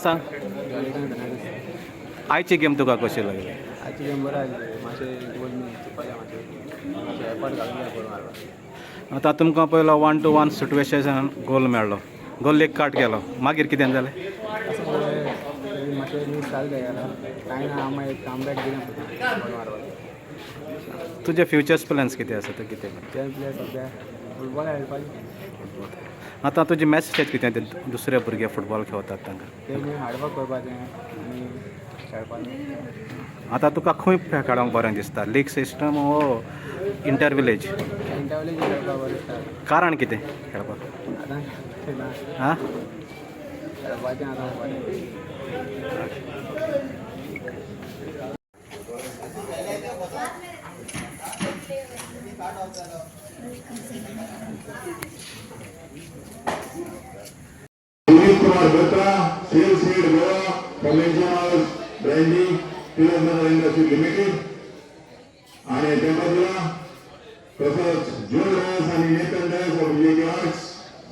सांग, आयची गेम तुका कशी लागली? आयची गेम बरो आसली, मातशें गोल चुकले, मातशें मातशें एफर्ट घालूंक जाय गोल मारपाक. आतां तुमकां पयलो 1-1 सिट्युएशन गोल मेळ्ळो, गोल एक काट गेलो, मागीर कितें जालें? अशें मातशें मीस जालें तेगेलो, कांय ना, आमी एक कमबॅक दिलें गोल मारपाक. तुजे फ्युचर्स प्लॅन्स कितें आसा? ते कितें? ते प्लेयर सद्या फुटबॉल खेळपाचें. आतां तुजी मॅसेज कितें ते दुसरे भुरगे फुटबॉल खेळतात तांकां? ते हार्डवर्क करपाचें आनी खेळपाचें. आतां तुका खंय खेळोंक बरें दिसता, लीग सिस्टम वो इंटर विलेज? इंटरवलेज खेळपाक बरें दिसता. कारण कितें खेळपाक? आतां ना. आं, खेळपाचें आतां बरें. Dilip Kumar Batra, sales head Goa, convention house branding, Tilak Nagar industry limited. आणि त्या बाजूला तसंच जून डायस आणि नेतन डायस ऑफ विजय आर्ट्स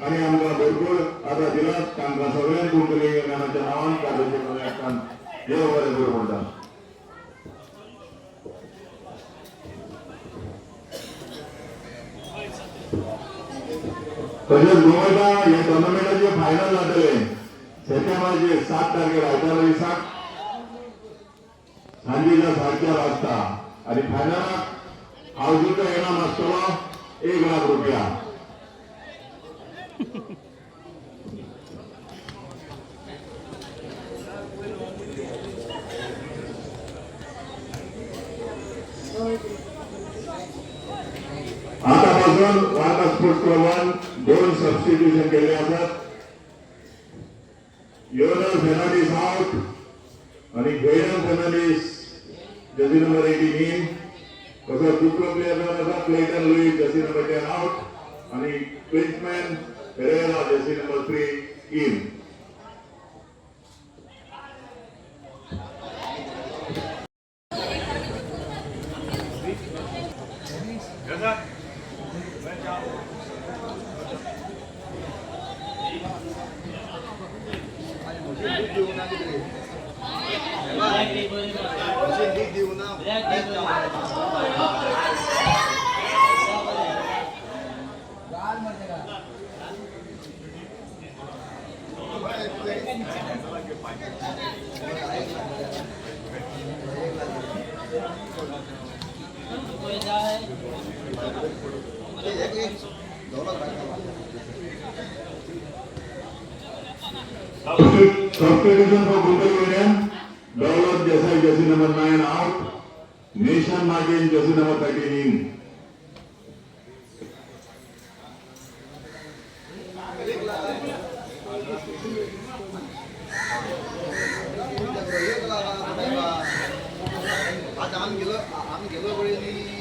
आणि आमकां भरपूर आतां दिलात, तांकां सगळ्यांक कुंकळी युनियनाच्या नांवान कार्यावळीक देव बरें करूं म्हणटा. तशेंच गोंयटा हे टुर्नामेंटाचे फायनल जातले सप्टेंबराचे 7 तारखेर, आयतारा दिसाक सांजेच्या 4:30 वाजता आणि फायनलाक हावजीचो इनाम आसतलो 1 लाख रुपया. आतापासून वार्का स्पोर्ट्स क्लबान दोन सबस्टिट्यूशन केल्ले आसात. योनल फेर्नांडीस आउट आणि घेयन फेर्नांडीस, जर्सी नंबर 18 इन. तसोच दुसरो प्लेयर जावन आसा Clayton Luis, Jersey number 10 out आणि Clintman Pereira, jersey number 3 in. Substitution for Google Union, Daulat Desai, jersey number 9 out, Nation Martin, jersey number 13 in. आता आम्ही गेलो, आम्ही गेलो पळय.